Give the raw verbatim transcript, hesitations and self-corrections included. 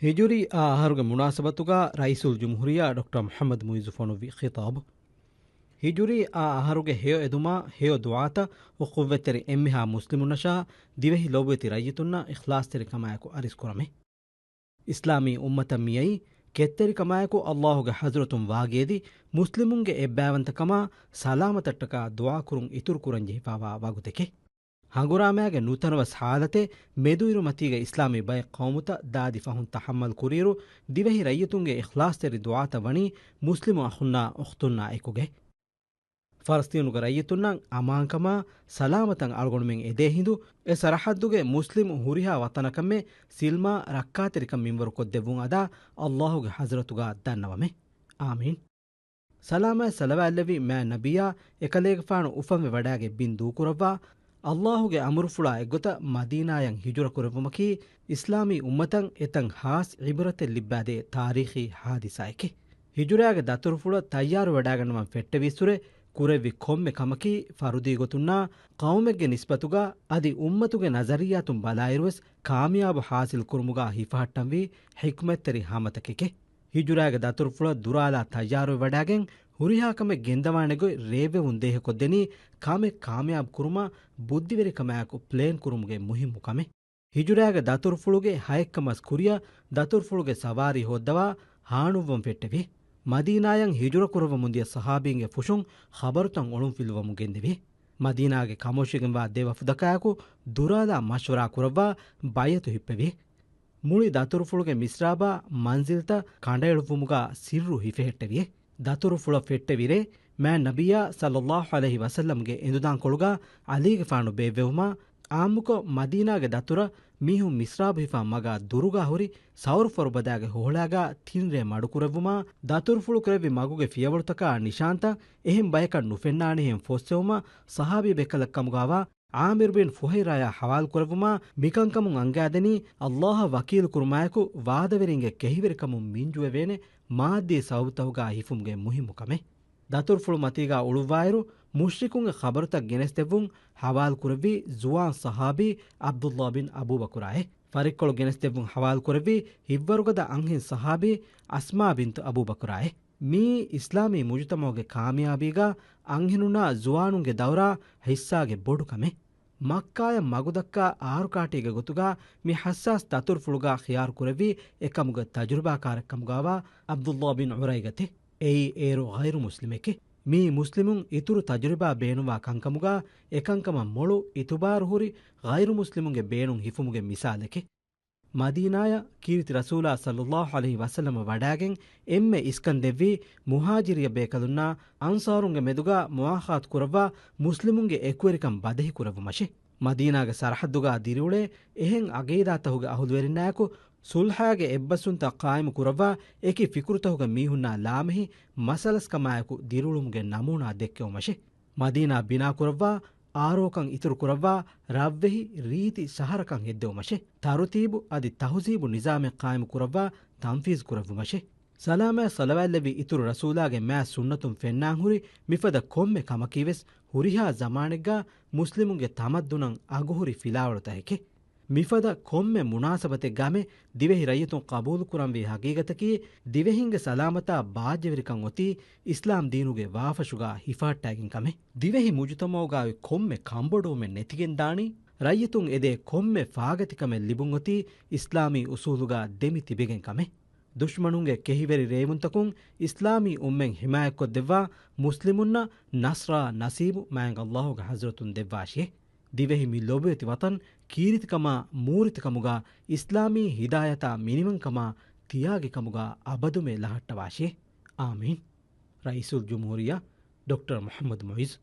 ހިޖުރީ އާ އަހަރުގެ މުނާސަބަތުގަ ރައީސުލް ޖުމްހޫރިއްޔާ ޑޮކްޓަރ މުޙައްމަދު މުޢިއްޒު ފޮނުއްވި ޚިޠާބު. ހިޖުރީ އާ އަހަރުގެ ހެޔޮ އެދުމާ ހެޔޮ ދުޢާތައް އުޚުއްވަތްތެރި އެންމެހާ މުސްލިމުންނަށާ ދިވެހި ލޮބުވެތި ރައްޔިތުންނަށް އިޚްލާޞްތެރިކަމާއެކު އަރިސްކުރަމޭ. އިސްލާމީ އުއްމަތަށް މިއައީ ކެތްތެރިކަމާއެކު އައްލާހުގެ ޙަޟްރަތުން ވާގިއެދި، މުސްލިމުންގެ އެއްބައިވަންތަކަމާ ސަލާމަތަށްޓަކާ ދުޢާކުރުން އިތުރުކުރަންޖެހިފާވާ ވަގުތެކޭ. ހަނގުރާމައިގެ ނުތަނަވަސް ޙާލަތެއް މެދުއިރުމަތީގަ އިސްލާމީ ބައެއް ޤައުމުތައް ދާދި ފަހުން ތަޙައްމަލް ކުރިއިރު، ދިވެހި ރައްޔިތުންގެ އިޚްލާޞްތެރި ދުޢާތައް ވަނީ މުސްލިމު އަޚުންނާ އުޚްތުންނާ އެކުގައި. ފަލަސްޠީނުގެ ރައްޔިތުންނަށް އަމާންކަމާ ސަލާމަތަށް އަޅުގަނޑުމެން އެދޭ ހިނދު، އެ ސަރަޙައްދުގެ މުސްލިމު ހުރިހާ ވަޠަނަކަށްމެ ސިލްމާ ރައްކާތެރިކަން މިންވަރު ކޮށްދެއްވުން އަދާ އައްލާހުގެ ޙަޟްރަތުގަ ދަންނަވަމޭ. އާމީން. ސަލާމާއި ޞަލަވާތްލެއްވި މާތް ނަބިއްޔާ އެކަލޭގެފާނު އުފަންވެ ވަޑާގެ ބިން ދޫކުރައްވާ، އައްލާހުގެ އަމުރުފުޅާ އެއްގޮތަށް މަދީނާޔަށް ހިޖުރަ ކުރެއްވުމަކީ، އިސްލާމީ އުއްމަތަށް އެތައް ޚާއްޞަ ޢިބްރަތެއް ލިއްބާދޭ ތާރީޚީ ޙާދިސާއެކޭ. ހިޖުރާގެ ދަތުރުފުޅަށް ތައްޔާރުވެވަޑާގަންނަވަން ފެއްޓެވިއްސުރެ، ކުރެއްވި ކޮންމެ ކަމަކީ ފަރުދީ ގޮތުންނާ ޤައުމެއްގެ ނިސްބަތުގަ އަދި އުއްމަތުގެ ނަޒަރިއްޔާތުން ބަލާއިރުވެސް ކާމިޔާބު ޙާޞިލް ކުރުމުގަ ހިފަހައްޓަންވީ ޙިކްމަތްތެރި ހަމަތަކެކޭ. ހިޖުރާގެ ދަތުރުފުޅަށް ދުރާލާ ތައްޔާރުވެވަޑާގެން ހުރިހާ ކަމެއް ގެންދަވާނެ ގޮތް ރޭވެވުން ދޭހަކޮށްދެނީ ކަމެއް ކާމިޔާބު ކުރުމަށް ބުއްދިވެރިކަމާއެކު ޕްލޭން ކުރުމުގެ މުހިއްމު ކަމެއް. ހިޖުރާގެ ދަތުރުފުޅުގެ ހައެއްކަ މަސް ކުރިއަށް ދަތުރުފުޅުގެ ސަވާރީ ހޯއްދަވާ ހާނުއްވަން ފެއްޓެވި. މަދީނާޔަށް ހިޖުރަ ކުރައްވަމުންދިޔަ ޞަޙާބީންގެ ފުށުން ޚަބަރުތައް އޮޅުންފިލުވަމުން ގެންދެވި. މަދީނާގެ ކަމުށިގެންވާ ދެ ވަފުދަކާއެކު ދުރާލާ މަޝްވަރާ ކުރައްވާ ބައިޢަތު ހިއްޕެވި. މުޅި ދަތުރުފުޅުގެ މިސްރާބާ މަންޒިލްތައް ކަނޑައެޅުއްވުމުގަ ސިއްރު ހިފެހެއްޓެވި. ދަތުރުފުޅަށް ފެއްޓެވިރޭ، މާތް ނަބިއްޔާ ޞައްލައްލާހު ޢަލައިހި ވަސައްލަމްގެ އެނދުދާންކޮޅުގަ ޢަލީގެފާނު ބޭއްވެވުމާ، ޢާއްމުކޮށް މަދީނާގެ ދަތުރަށް މީހުން މިސްރާބު ހިފާ މަގާ ދުރުގަ ހުރި ސައުރު ފަރުބަދާގެ ހޮހޮޅާގަ ތިން ރޭ މަޑުކުރެއްވުމާ، ދަތުރުފުޅު ކުރެއްވި މަގުގެ ފިޔަވަޅުތަކާ ނިޝާންތައް އެހެން ބަޔަކަށް ނުފެންނާނެހެން ފޮއްސެވުމަށް ޞަޙާބީ ބޭކަލެއްކަމުގަވާ ޢާމިރު ބިން ފުހައިރާޔާ ޙަވާލުކުރެއްވުމާ، މިކަންކަމުން އަންގާދެނީ، އައްލާހަށް ވަކީލުކުރުމާއެކު ވާދަވެރިންގެ ކެހިވެރިކަމުން މިންޖުވެވޭނެ މާއްދީ ސަބަބުތަކުގަ ހިފުމުގެ މުހިއްމު ކަމެއް. ދަތުރުފުޅު މަތީގަ އުޅުއްވާއިރު، މުޝްރިކުންގެ ޚަބަރުތައް ގެނެސްދެއްވުން ޙަވާލުކުރެއްވީ ޒުވާން ޞަޙާބީ ޢަބްދުއްލާ ބިން އަބޫބަކުރާއޭ. ފަރިއްކޮޅު ގެނެސްދެއްވުން ޙަވާލުކުރެއްވީ ހިއްވަރުގަދަ އަންހެން ޞަޙާބީ އަސްމާ ބިންތު އަބޫބަކުރާއޭ. މިއީ އިސްލާމީ މުޖުތަމަޢުގެ ކާމިޔާބީގަ އަންހެނުންނާ ޒުވާނުންގެ ދައުރާ ޙިއްޞާގެ ބޮޑު ކަމެއް. މައްކާޔަށް މަގުދައްކާ އާރުކާޓީގެ ގޮތުގަ މި ޙައްސާސް ދަތުރުފުޅުގަ ޚިޔާރު ކުރެއްވީ އެކަމުގެ ތަޖުރިބާކާރެއްކަމުގަވާ ޢަބްދުއްލާ ބިން ޢުރައިގަތެ. އެއީ އޭރު ޣައިރު މުސްލިމެކޭ. މިއީ މުސްލިމުން އިތުރު ތަޖުރިބާ ބޭނުންވާ ކަންކަމުގަ އެކަންކަމަށް މޮޅު އިތުބާރު ހުރި ޣައިރު މުސްލިމުންގެ ބޭނުން ހިފުމުގެ މިސާލެކޭ. މަދީނާޔަށް ކީރިތި ރަސޫލާ ޞައްލައްލާހު ޢަލައިހި ވަސައްލަމަށް ވަޑާގެން އެންމެ އިސްކަން ދެއްވީ މުހާޖިރިއްޔަ ބޭކަލުންނާ އަންޞާރުންގެ މެދުގަ މުއާޚާތު ކުރައްވާ މުސްލިމުންގެ އެކުވެރިކަން ބަދަހި ކުރެއްވުމަށޭ. މަދީނާގެ ސަރަޙައްދުގަ ދިރިއުޅޭ އެހެން ޢަގީދާތަކުގެ އަހުލުވެރިންނާއެކު ޞުލްޙާގެ އެއްބަސްވުންތައް ޤާއިމު ކުރައްވާ އެކި ފިކުރުތަކުގެ މީހުންނާ ލާމެހި މަސަލަސްކަމާއެކު ދިރިއުޅުމުގެ ނަމޫނާ ދެއްކެވުމަށޭ. މަދީނާ ބިނާކުރައްވާ، އާރޯކަން އިތުރުކުރައްވާ، ރަށްވެހި ރީތި ޝަހަރަކަށް ހެއްދެވުމަށޭ. ތަރުތީބު އަދި ތަހުޒީބު ނިޒާމެއް ޤާއިމުކުރައްވާ، ތަންފީޒު ކުރެއްވުމަށޭ. ސަލާމާއި ޞަލަވާތްލެއްވި އިތުރު ރަސޫލާގެ މާތް ސުންނަތުން ފެންނާންހުރި މިފަދަ ކޮންމެ ކަމަކީވެސް ހުރިހާ ޒަމާނެއްގަ މުސްލިމުންގެ ތަމައްދުނަށް އަގުހުރި ފިލާވަޅުތަކެކޭ. މިފަދަ ކޮންމެ މުނާސަބަތެއްގަމެ ދިވެހި ރައްޔިތުން ޤަބޫލުކުރަންވީ ހަގީގަތަކީ، ދިވެހިންގެ ސަލާމަތާ ބާއްޖަވެރިކަން އޮތީ އިސްލާމް ދީނުގެ ވާފަށުގަ ހިފަހައްޓާގެން ކަމެއް. ދިވެހި މުޖުތަމަޢުގައި ކޮންމެ ކަންބޮޑުވުމެއް ނެތިގެންދާނީ، ރައްޔިތުން އެދޭ ކޮންމެ ފާގަތިކަމެއް ލިބުންއޮތީ އިސްލާމީ އުސޫލުގަ ދެމި ތިބެގެން ކަމެއް. ދުޝްމަނުންގެ ކެހިވެރި ރޭވުންތަކުން އިސްލާމީ އުއްމަތް ޙިމާޔަތްކޮށްދެއްވާ މުސްލިމުންނަށް ނަޞްރާ ނަސީބު މާތް އައްލާހުގެ ޙަޟްރަތުން ދެއްވާށި. ދިވެހި މި ލޮބުވެތި ވަޠަން ކީރިތިކަމާ މޫރިތިކަމުގަ އިސްލާމީ ހިދާޔަތާ މިނިވަންކަމާ ތިޔާގިކަމުގަ އަބަދުމެ ލަހައްޓަވާށި. އާމީން. ރައީސުލްޖުމްހޫރިއްޔާ ޑޮކްޓަރ މުޙައްމަދު މުޢިއްޒު.